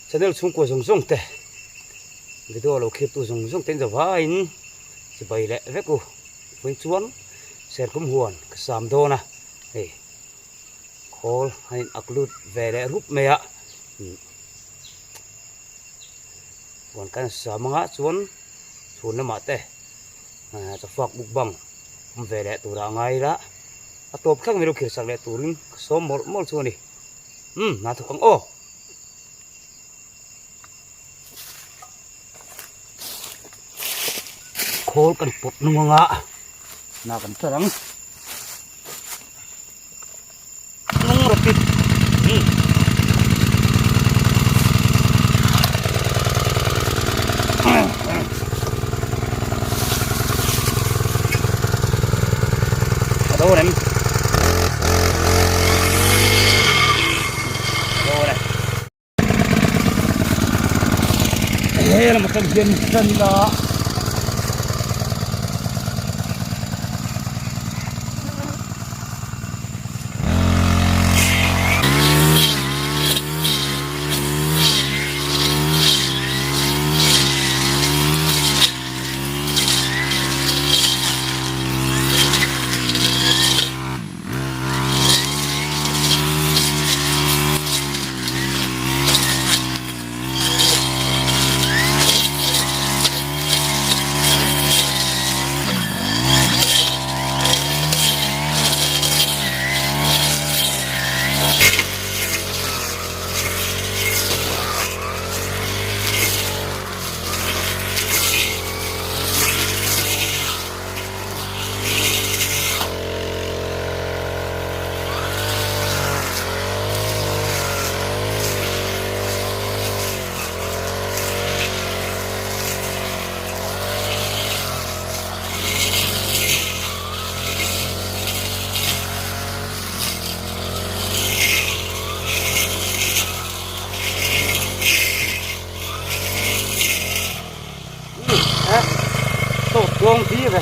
Channel chhungkua zawng zawng te video lo khirtu zawng zawng te in zavaiin chibai leh vek u vawiin chuan sertlum huan ka sam dawn a hei khawl a in ak lut ve leh rup mai a huan kan sam anga chuan chhun lamah te chawfak mukbang awm ve leh turah a ngai ila a tawp thleng mai lo khirsak leh turin ka sawm mawlh mawlh chu a ni umm hna thawk ang aw. Khawl kan pawt nung anga hna kan tar ang nung rapid umm a do reng. He lam atang hian tan ila Tuang vi ve.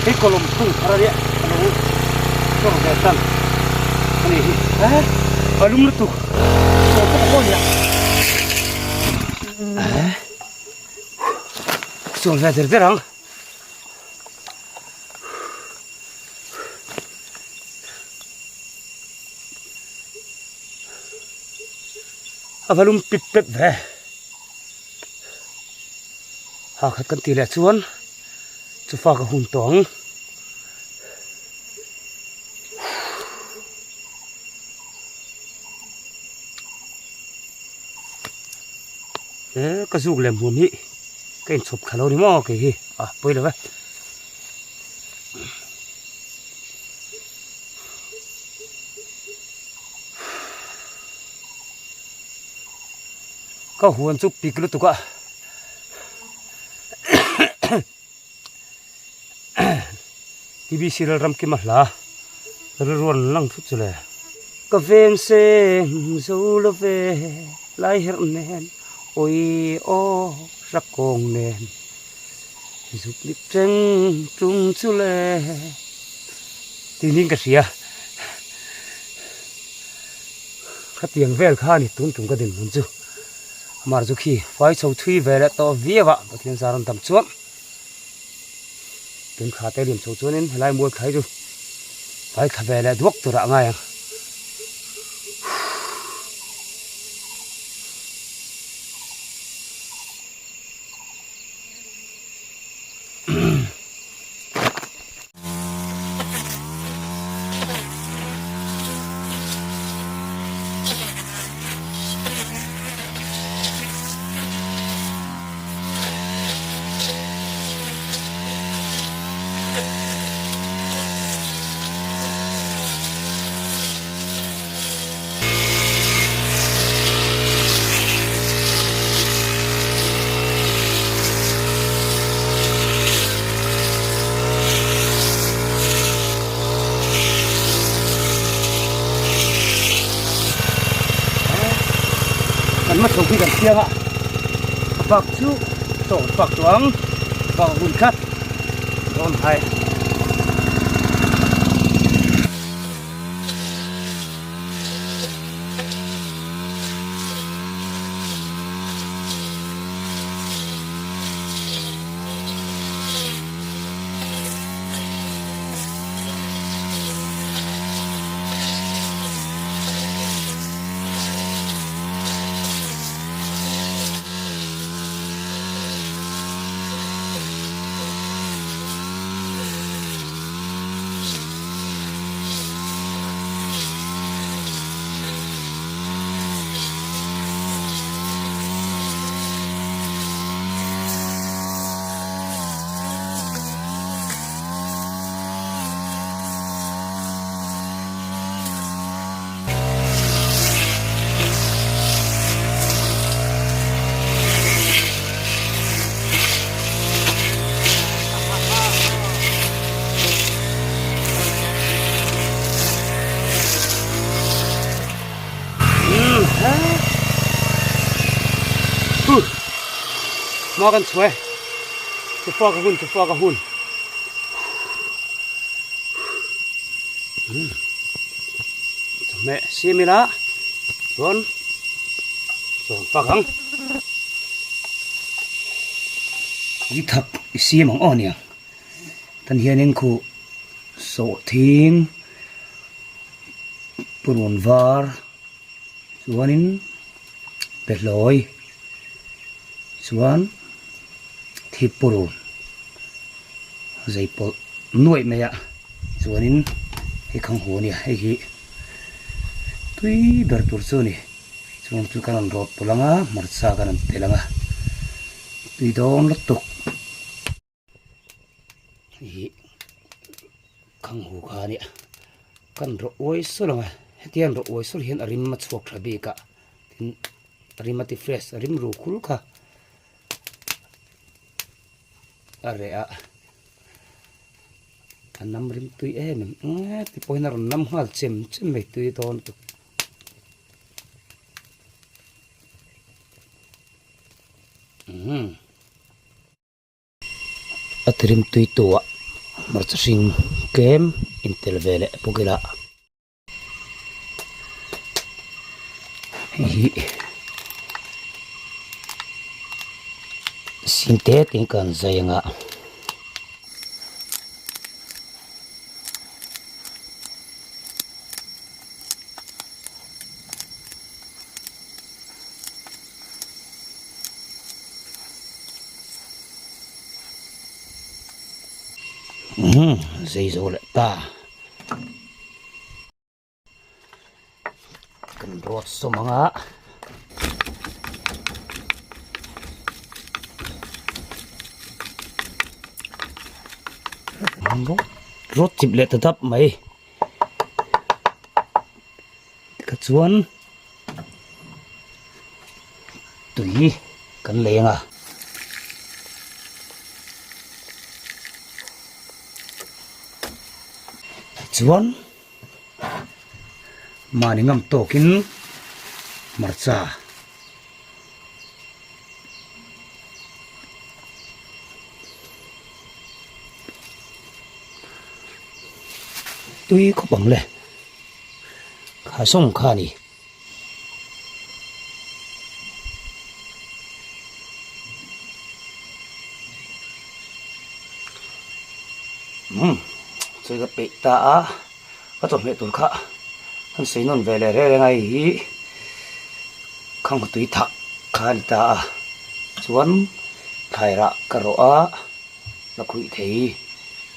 Hei kawlawm thung thar a nia a lo chawr ve tan a ni hi a lum lutuk chaw pawh a haw nia. chuan ve der der ang. A va lum pip pep ve. Ha khat kan tih leh chuan chu fa ka hun tawh ang. He ka zuk lem hmun hi ka inchhawp thla lo ni maw kei hi a pawi lo e. Ka huan chu pik lutuk a TBC ral ram kima hla rilru an lang thut chu le. Ka veng seng zo lo ve lai herh nen awi aw hrak kawng nen zuk lip teng tung chu le tih niin ka hria. Khatiang vel kha a ni tun tum ka dinhmun chu amah chu khi fai chho thui ve leh tawh viau a Pathian zar an dam chuan tun thla te liam chho chuanin helai mual thlai chu fai thla ve leh duak turah a ngai ang. Kan hma chho khi kan siam a a bak chu chaw bak tawh ang bak a hun khat dawn hai. Hma kan chhuah e chufa ka hun chufa ka hun chawhmeh siam ila chuan chaw fak ang i thak i siam ang aw aniang tan hianin khu sawhthing purun var chuanin behlawi chuan thip purun zei pawlh nuaih mai a chuanin hei khang hu ania hei hi tui ber tur chu a ni chuan chu kan rawn rawt pawlh ang a hmarcha kan rawn telh ang a tui dawn lutuk. Ih khang hu kha ania kan rawh uai sul ang a hetiang rawh uai sul hian a rim a chhuak tha bik a tin a rim a ti fresh a rim ru khul kha a reh a a nam rim tui em em eng ti pawhin a rawn nam nghal chem chem mai tui dawn lutuk. A tirim tui tuah hmarcha hring tlem intel ve leh bawk ila hei hi Sim te te kan zai anga. Umm zei zo leh ta. Kan rawt sawm ang a. Rawt chip leh ta dap mai. Tikha chuan tui kan lei ang a. Tichuan mahni ngam tawkin hmarcha tui khawp ang le. Kha sawng kha a ni. Umm chawi ka peih ta a, ka chawhmeh tur kha an sawi nawn ve leh reng reng a hei hi khanghu tui thak kha a ni ta a, chuan thlai rah ka rawh a la khuih thei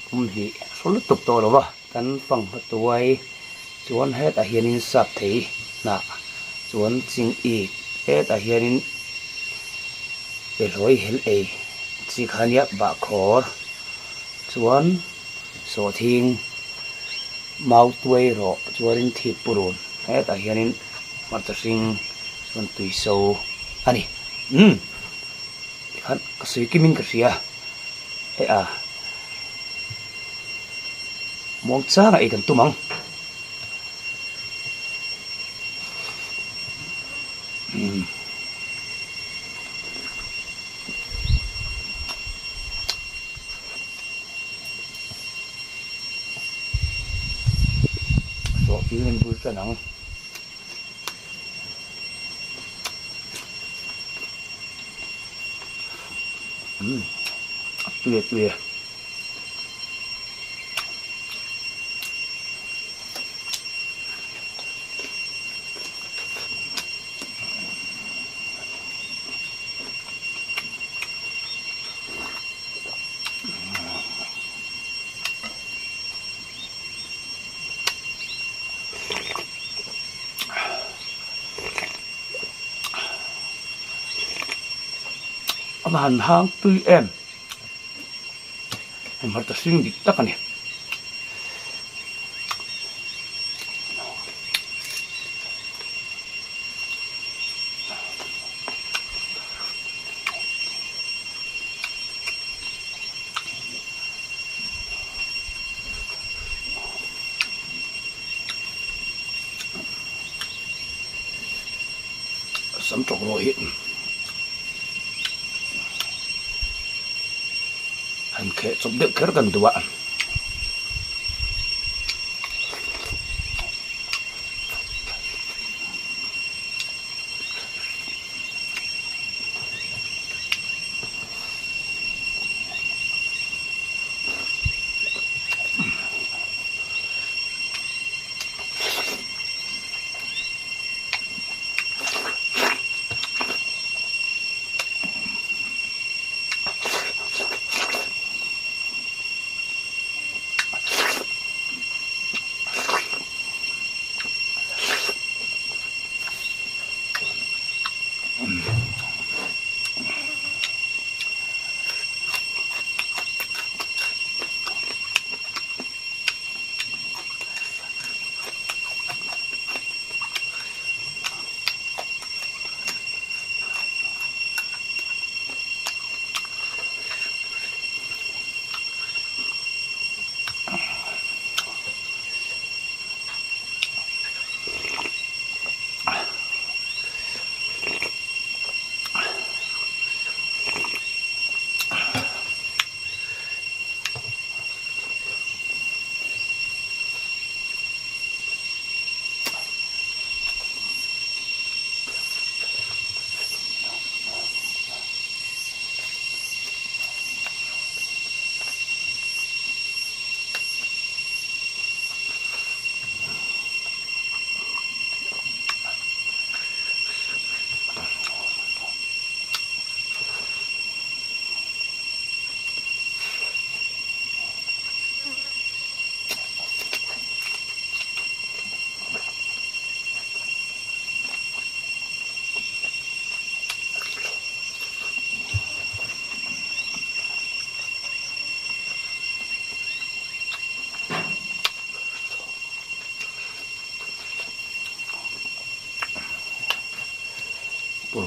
kum hnih hraw lutuk tawh lo va. Kan fanghma tuai chuan hetah hianin sap thei hnah chuan ching ik hetah hianin behlawi hel ei chi kha nia bahkhawr chuan sawhthing mau tuai rawh chuanin thip purun hetah hianin hmarcha hring chuan tui so a ni umm tikhan ka sawi kimin ka hria e a. Muang chang a ei kan tum ang. Umm. Sawhthing in bul tan ang. Umm a tui a tui a. A va han hang tui em hei hmarcha hring dik tak a ni. Sam tawk rawh hi han kheh chawp deuh kher kan duh a.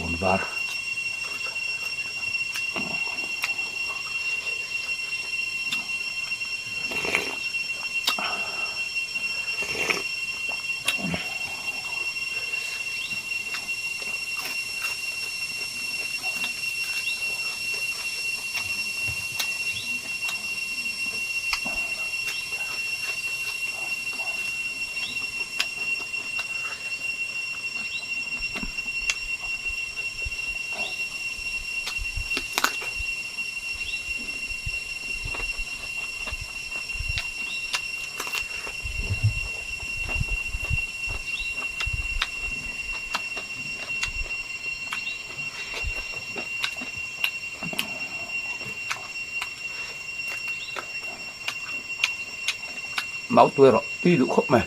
Rawn var. Mau tui erawh tui duh khawp mai.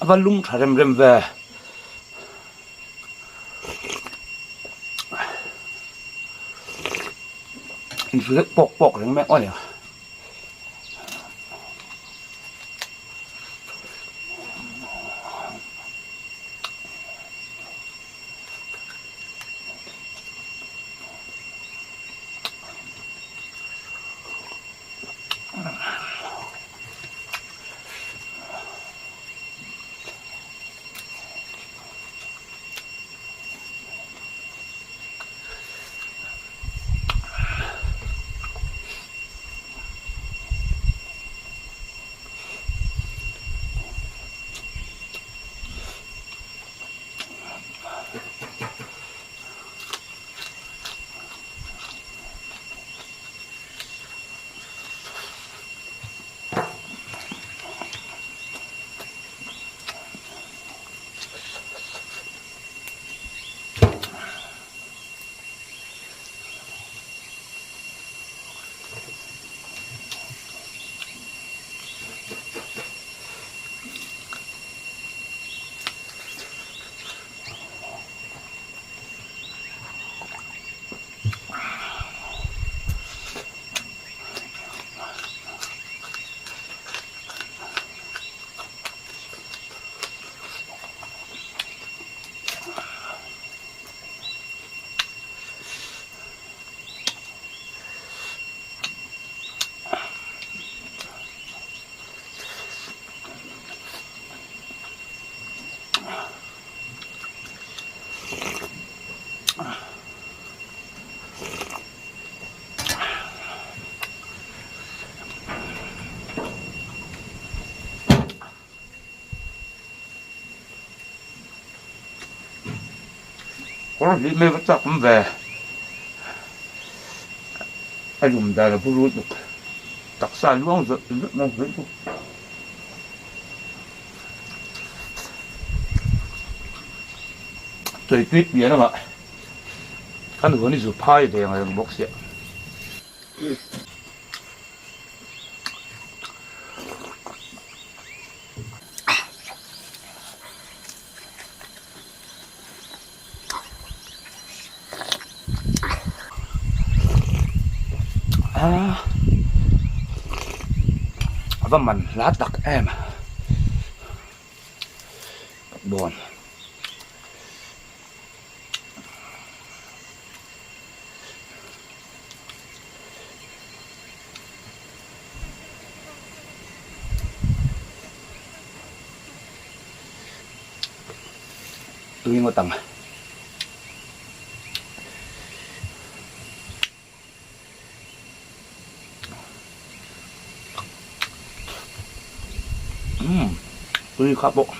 A va lum tha rem rem ve. Inhrilh pawk pawk reng mai aw ni. Kawr hlih mai va chak awm ve. A lum dan a bu lutuk. Taksa luang zawt zawt mai hlui chu. Tuipui piah lamah kan huan hi zu phai ve ang reng bawk sia. A va man hla tak em bawn. Tui ngawt ang. Umm tui kha pawh.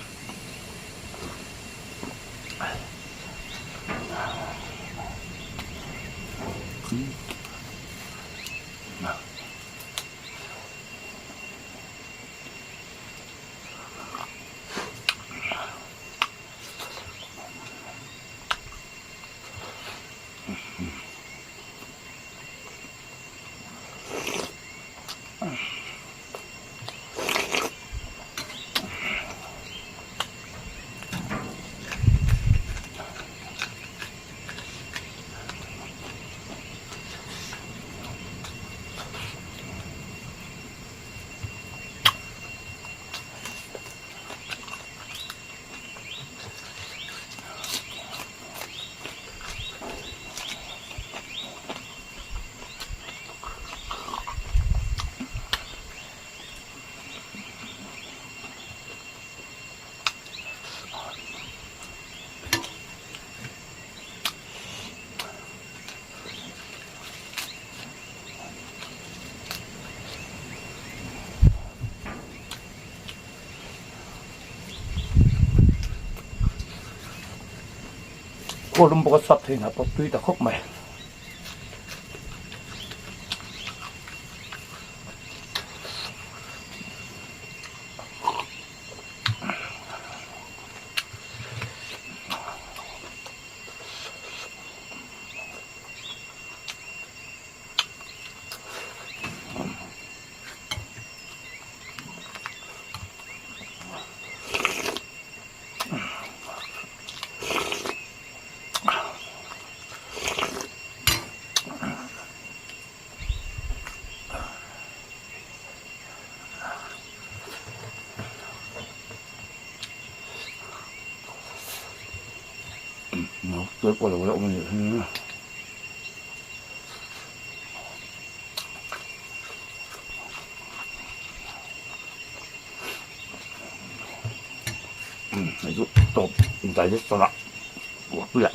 Khaw lum bawk a chhuak thei hna pawh tui ta khawp mai. Tuai pawh lo la awm a nih hi. Hei chu tawp digestion ah buaipui ah.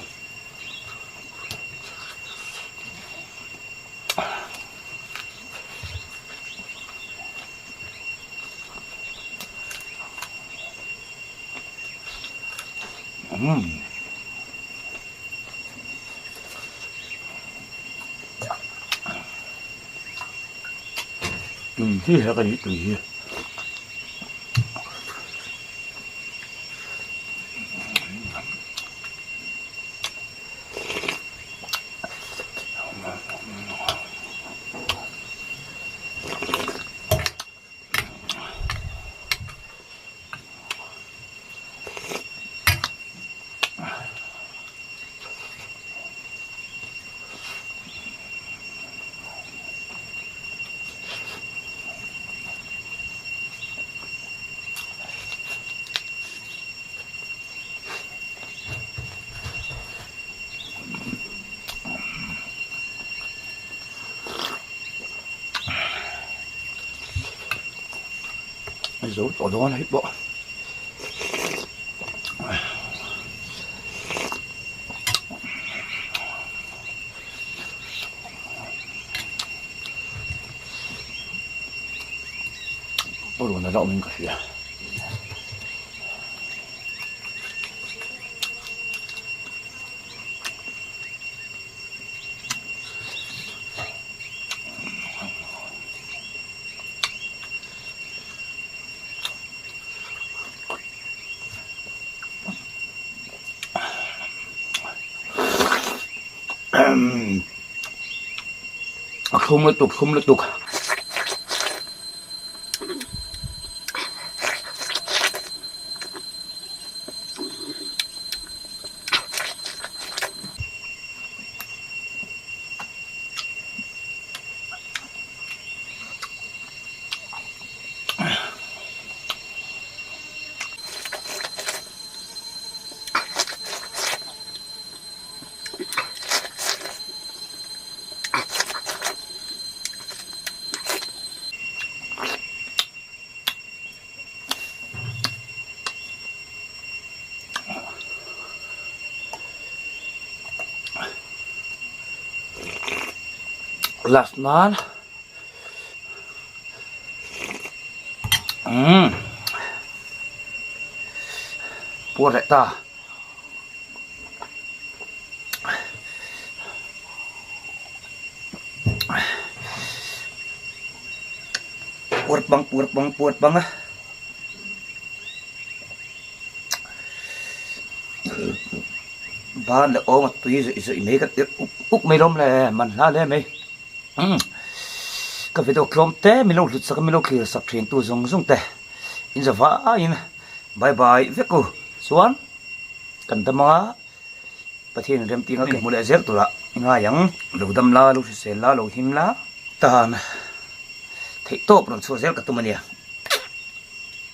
Umm. Tui hi he ka ni tui hi. Zo tawh dawn hei pawh. Pawh la awmin ka hria. A thlum lutuk thlum lutuk. Last nan umm puar leh ta. Puar pang puar pang puar pang a. Ban leh awng a tui zawih zawih mai ka tirh up up mai lawm le man hla hle mai. Umm ka video tlawm te min lo hlut sak a min lo thlir sak thin tu zawng zawng te in za vaiin bye bye vek u chuan kan dam anga Pathian in remtinga ka hmu leh zel turah i ngai ang. Lo dam la, lo hrisel la, lo him la tan theih tawp rawn chhuah zel ka tum a nia.